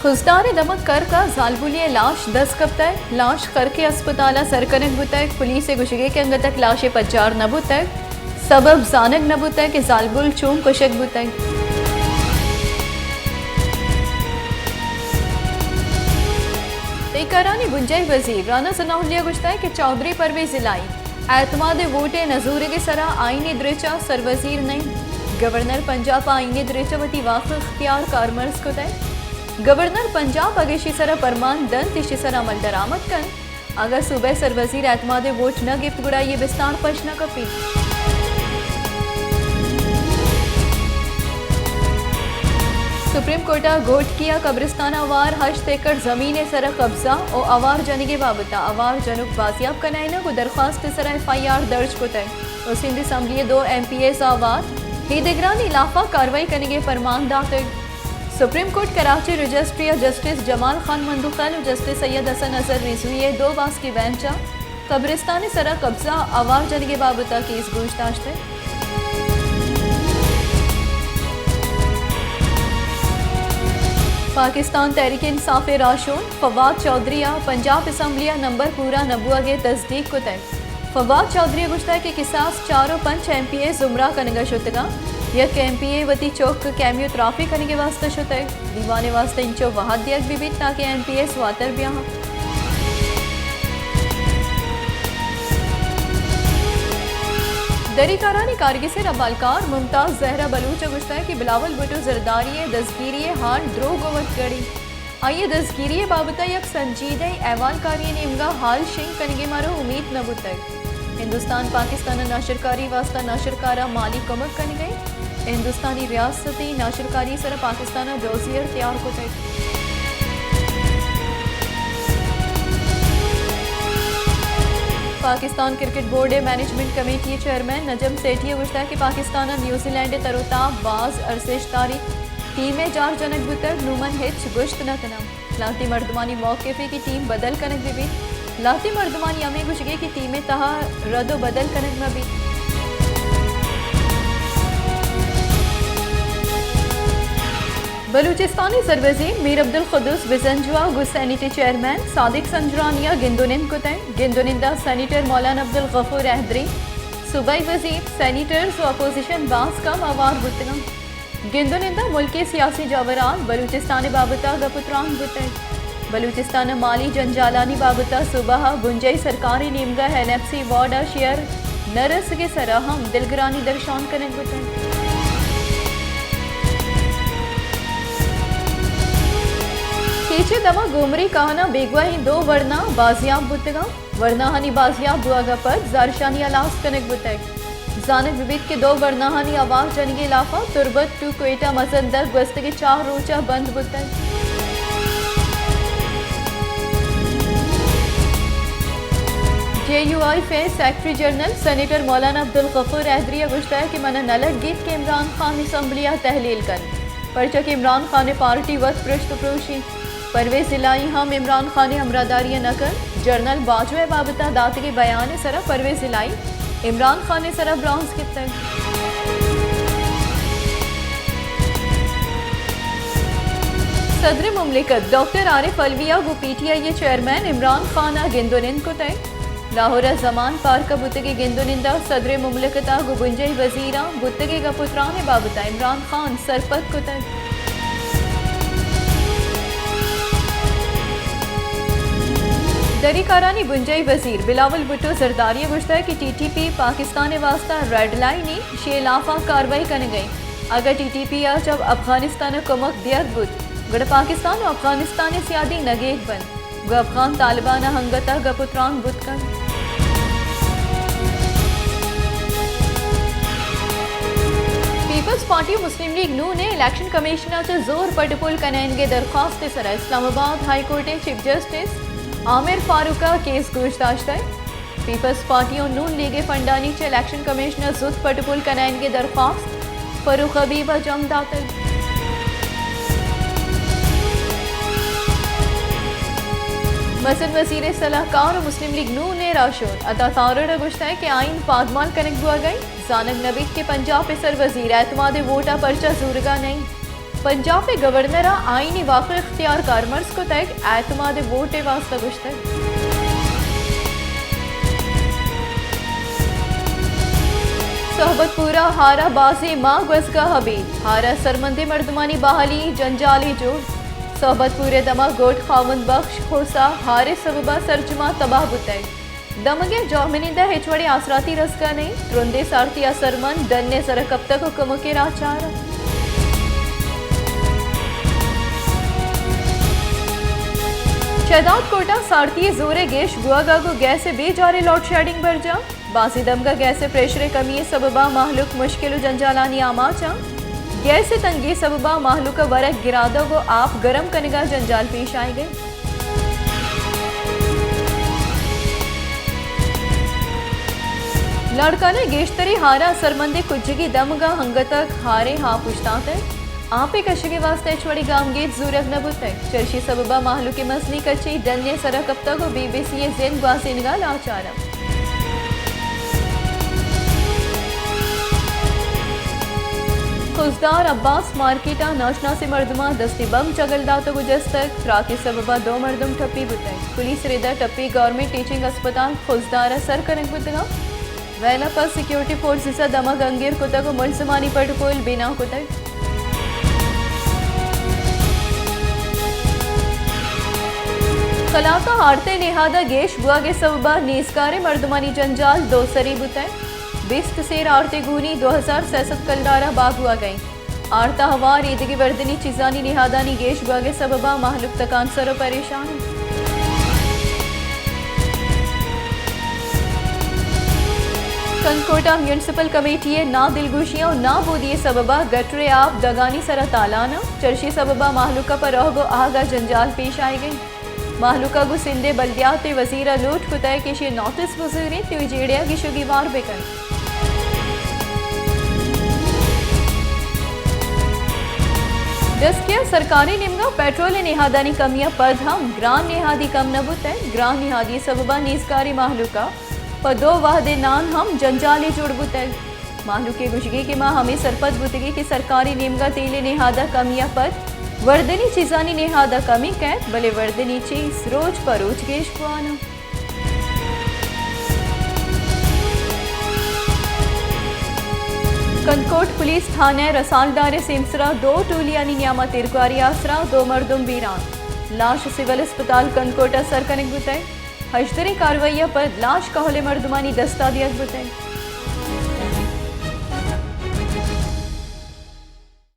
خضدار ءِ دمگ کرک ءَ زالبولے ءِ لاش دست کپتگ۔ لاش کرک ءِ ہسپتال ءَ سر کنگ بوتگ۔ پولیس ءِ گوشگ ءَ کہ انگت تک لاش ءِ پجار نہ بوتگ، سبب زانگ نہ بوتگ کہ زالبول چون کشگ بوتگ۔ تئی کارانی بنجاہی وزیر رانا ثناء اللہ ءَ گوشتگ کہ چوہدری پرویز الہی اعتماد ووٹ ءِ نزورگ ءِ سرا آئینی دریچہ سروزیر نہ انت۔ گورنر پنجاب ءَ آئینی دریچہ وتی واک اختیار کارمرز کتگ۔ گورنر پنجاب اگہ ایشی سرا پرمان دنت، ایشی سرا عمل درآمد کنت۔ اگاں صوبہ ءِ سروزیر اعتماد ءِ ووٹ نہ گپت گڑا آئی ءِ بستار پش نہ کپیت۔ سپریم کورٹ ءَ گھوٹکی ءِ قبرستان ءَ ہوار ہشت ایکڑ زمین ءِ سر ءَ قبضہ ءُ ہوار جنگ ءِ بابت ءَ ہوار جنوک بازیاب کنائینگ ءُ درخواست ءِ سر ءَ ایف آئی آر درج کتگ ءُ سندھ اسمبلی ءِ دو ایم پی ایز ءَ ہوار اے دگرانی ہلاف ءَ کاروائی کنگ ءِ پرمان داتگ۔ سپریم کورٹ کراچی رجسٹری ءَ جسٹس جمال خان مندوخیل ءُ جسٹس سید حسن اظہر رضوی ءِ دو باسکی بینچ ءَ قبرستان ءِ سر ءَ قبضہ ءُ ہوار جنگ ءِ بابت ءَ کیس گوش داشتگ۔ پاکستان تحریک انصاف ءِ راہشون فواد چوہدری ءَ پنجاب اسمبلی ءَ نمبر پورا نہ بوہگ ءِ تصدیق کتگ۔ فواد چوہدری ءَ گوشتگ کہ کساس چار ءُ پنچ ایم پی اے زمرہ کنگ ءَ شتگ اَنت، یک ایم پی اے وتی چک کیمیوتراپی کنگ ءِ واستہ شتگ، دیوان ءِ واستہ انچو وہد دیگ بہ بیت تاکہ ایم پی اے سواتر بیاہاں۔ دری کارانی کارگس ءِ ربالکار ممتاز زہرا بلوچ ءَ گوشتگ کہ بلاول بھٹو زرداری ءِ دزگیری ءِ ہال دروگ ءُ وتگڑی، آئی ءِ دزگیری ءِ بابت ءَ یک سنجیدہ اہوالکاری ءِ نیمگ ءَ ہال شنگ کنگ ءِ مارا امیت نہ بوتگ۔ ہندوستان پاکستان ءَ ناشرکاری واستہ ناشرکار ءَ مالی کمک کنگ ءَ، ہندوستانی ریاستی ناشرکاری ءِ سر ءَ پاکستان ءَ ڈوزیئر تیار کتگ۔ پاکستان کرکٹ بورڈ ءِ مینجمنٹ کمیٹی ءِ چیئرمین نجم سیٹھی ءَ گوشتگ کہ پاکستان ءَ نیوزی لینڈ ءِ تر ءُ تاب باز ارزشت داریت۔ ٹیم ءِ جار جنگ بوتگ، نوں من ہچ گوشت نہ کناں۔ لہتے مردمانی موقفے کہ ٹیم بدل کنگ بہ بیت۔ لہتے مردمانی ہمے گوشگے کہ ٹیم ءِ تہا رد ءُ بدل کنگ مہ بیت۔ بلوچستان ءِ سروزیر میر عبدالقدوس بزنجو ءَ گوں سینیٹ ءِ چیئرمین صادق سنجرانی ءَ گند ءُ نند کتگ۔ گند ءُ نند ءَ سینیٹر مولانا عبدالغفور اہدری، صوبائی وزیر، سینیٹرز ءُ اپوزیشن باز کم ہوار بوتگ اَنت۔ گند ءُ نند ءَ ملک ءِ سیاسی جاوران، بلوچستان ءِ بابت ءَ گپ ءُ تران بوتگ۔ بلوچستان ءِ مالی جنجالانی بابت ءَ صوبہ ءَ بنجاہی سرکار ءِ نیمگ ءَ این ایف سی ایوارڈ ءِ شیئر نہ رسگ ءِ سر ءَ ہم دلگرانی درشان کنگ بوتگ۔ کیچ ءِ دمگ گومری کہن ءَ بیگواہیں دو ورنا بازیاب بوتگ اَنت۔ ورناہانی بازیاب بوہگ ءَ پد زہرشانی ہلاس کنگ بوتگ۔ زانگ بہ بیت کہ دو ورناہانی ہوار جنگ ءِ ہلاف ءَ تربت ٹو کوئٹہ مزن دگ گوستگیں چار روچ ءَ بند بوتگ۔ جے یو آئی ءِ سیکرٹری جنرل سینیٹر مولانا عبدالغفور اہدری ءَ گوشتگ کہ من ءَ نہ لگیت کہ عمران خان اسمبلی ءَ تحلیل کنت، پرچا کہ عمران خان ءِ پارٹی وت پرشت ءُ پروش اِنت۔ پرویز الہی ہم عمران خان ءِ ہمراہداری ءَ نہ کنت۔ جنرل باجوہ ءِ بابت ءَ داتگیں بیان ءِ سر ءَ پرویز الہی عمران خان ءِ سر ءَ برانز گپتگ۔ صدر مملکت ڈاکٹر عارف علوی ءَ گوں پی ٹی آئی ءِ چیئرمین عمران خان ءَ گند ءُ نند کتگ۔ لاہور ءِ زمان پارک ءَ بوتگیں گند ءُ نند ءَ صدر مملکت ءَ گوں بنجاہی وزیراں بوتگیں گپ ءُ تران ءِ بابت ءَ عمران خان سرپد کتگ۔ دری کارانی بنجاہی وزیر بلاول بھٹو زرداری ءَ گوشتگ کہ ٹی ٹی پی پاکستان ءِ واستہ ریڈ لائن اِنت، ایشی ءِ ہلاف ءَ کاروائی کنگ ءَ اِنت۔ اگاں ٹی ٹی پی ءَ چہ افغانستان ءَ کمک دیگ بوت، گڑا پاکستان ءُ افغانستان ءِ سیادی نگیگ بنت۔ گوں افغان طالبان ءَ انگت ءَ گپ ءُ تران بوت کنت۔ پیپلز پارٹی ءُ مسلم لیگ نون ءِ الیکشن کمیشن ءَ چہ زور پٹ ءُ پول کنائینگ ءِ درخواست ءِ سر ءَ اسلام آباد ہائی کورٹ ءِ چیف جسٹس عامر فاروق ءَ کیس گوش داشتگ۔ پیپلز پارٹی ءُ نون لیگ ءِ فنڈانی چہ الیکشن کمیشن ءَ زوت پٹ ءُ پول کنائینگ ءِ درخواست فروخ حبیب ءَ جنگ داتگ۔ مزن وزیر ءِ سلاہکار ءُ مسلم لیگ نون ءِ راہشون عطا تارڑ ءَ گوشتگ کہ آئین پادمال کنگ بوہگ ءَ اِنت، زانگ نہ بیت کہ پنجاب ءِ سر وزیر اعتماد ءِ ووٹ ءَ پرچا زورگ ءَ نہ اِنت۔ پنجاب ءِ گورنر ءَ آئینی واک اختیار کارمرز کتگ، اعتماد ووٹ ءِ واستہ گوشتگ۔ صحبت پور ءَ ہار ءَ بازیں ماہ گوزگاہ بیت، ہار ءَ سرمندیں مردمانی بحالی جنجالے جوڑ۔ صحبت پور ءِ دمگ گوٹ خاوند بخش کھوسہ ہار ءِ سبب ءَ سرجم ءَ تباہ بوتگ۔ دمگ ءِ جاہمننداں ہچ وڑیں آسراتی رسگ ءَ نہ انت۔ ترندیں سارتی ءَ سرمند ڈن ءِ سر ءَ کپتگ ءُ کمک ءِ راہ چارگ۔ شہداد کوٹ ءَ سارتی ءِ زور ءِ گیش بوگ ءَ گوں گیس ءِ بے جاریں لوڈ شیڈنگ برجاہ۔ بازیں دمگ ءَ گیس ءِ پریشر ءِ کمی ءِ سبب ءَ مہلوک مشکل ءُ جنجالانی آماچ اَنت۔ گیس ءِ تنگی ءِ سبب ءَ مہلوک ءَ ورگ گرادگ ءُ آپ گرم کنگ ءَ جنجال پیش آیگ ءَ انت۔ لاڑکانہ ءِ گیشتریں ہار ءَ سرمندیں کجگی دمگ ءَ انگت ءَ ہاریں آپ اوشتاتگ۔ آپ ءِ کشگ ءِ واستہ ہچ وڑیں گامگیج زورگ نہ بوتگ۔ چرشی ءِ سبب ءَ مہلوک ءِ مزنیں کچے ڈن ءِ سر ءَ کپتگ ءُ بی بی سی ءِ زند گوازینگ ءَ لاچار اَنت۔ خضدار عباس مارکیٹ ءَ ناشناسیں مردماں دستی بمب چگل داتگ ءُ جستگ۔ تراک ءِ سبب ءَ دو مردم ٹپی بوتگ۔ پولیس ءِ رد ءَ ٹپی گورنمنٹ ٹیچنگ اسپتال خضدار ءَ سر کنگ بوتگ اَنت۔ ویل ءَ پد سیکورٹی فورسز ءَ دمگ انگیر کتگ ءُ ملزمانی پٹ ءُ پول بنا کتگ۔ کلات ءَ آرت ءِ نہاد ءَ گیش بوگ ءِ سبب ءَ نیزگاریں مردمانی جنجال دو سری بوتگ۔ بیست سیر آرت ءِ گونی دو ہزار سئے سد کلدار ءَ بہا بوگ ءَ انت۔ آرت ءَ ہوار ایدگہ وردنی چیزانی نہادانی گیش بوگ ءِ سبب ءَ مہلوک تکانسر ءُ پریشان انت۔ کنکوٹ ءَ میونسپل کمیٹی ءِ نادلگوشیاں ءُ نابودی ءِ سبب ءَ گٹر ءِ آپ دگانی سر ءَ تالان انت۔ چرشی ءِ سبب ءَ مہلوک ءَ پہ رہگ ءُ آہگ ءَ جنجال پیش آیگ ءَ انت۔ مہلوک ءَ گوں سندھ ءِ بلدیات ءِ وزیر ءَ لوٹ کتگ کہ ایشی ءَ نوٹس بزورینت ءُ اے جیڑہ ءَ گیش ءُ گیوار بہ کنت۔ ڈسکیا سرکاری نیمگ ءَ پیٹرول ءِ نہادانی کمی ءَ پد ہم گران نہادی کم نہ بوتگ۔ گران نہادی ءِ سبب ءَ نیزگاریں مہلوک ءَ پہ دو وہد ءِ نان ہم جنجالے جوڑ بوتگ۔ مہلوک ءِ گوشگ ءَ کہ ما ہمے سرپد بوتگیں کہ سرکاری نیمگ ءَ تیل ءِ نہاد ءَ کمی ءَ پد وردنی چیزانی نہاد ءَ کمی کئیت، بلے وردنی چیز روچ پہ روچ گیش بوان انت۔ کنکوٹ پولیس تھانہ ءِ رسالدار ءِ سیمسر ءَ دو ٹولیانی نیام ءَ تیرگواری ءِ آسر ءَ دو مردم بیران۔ لاش سول اسپتال کنکوٹ ءَ سر کنگ بوتگ۔ ہژدریں کاروائی ءَ پد لاش کہول ءِ مردمانی دست ءَ دیگ بوتگ۔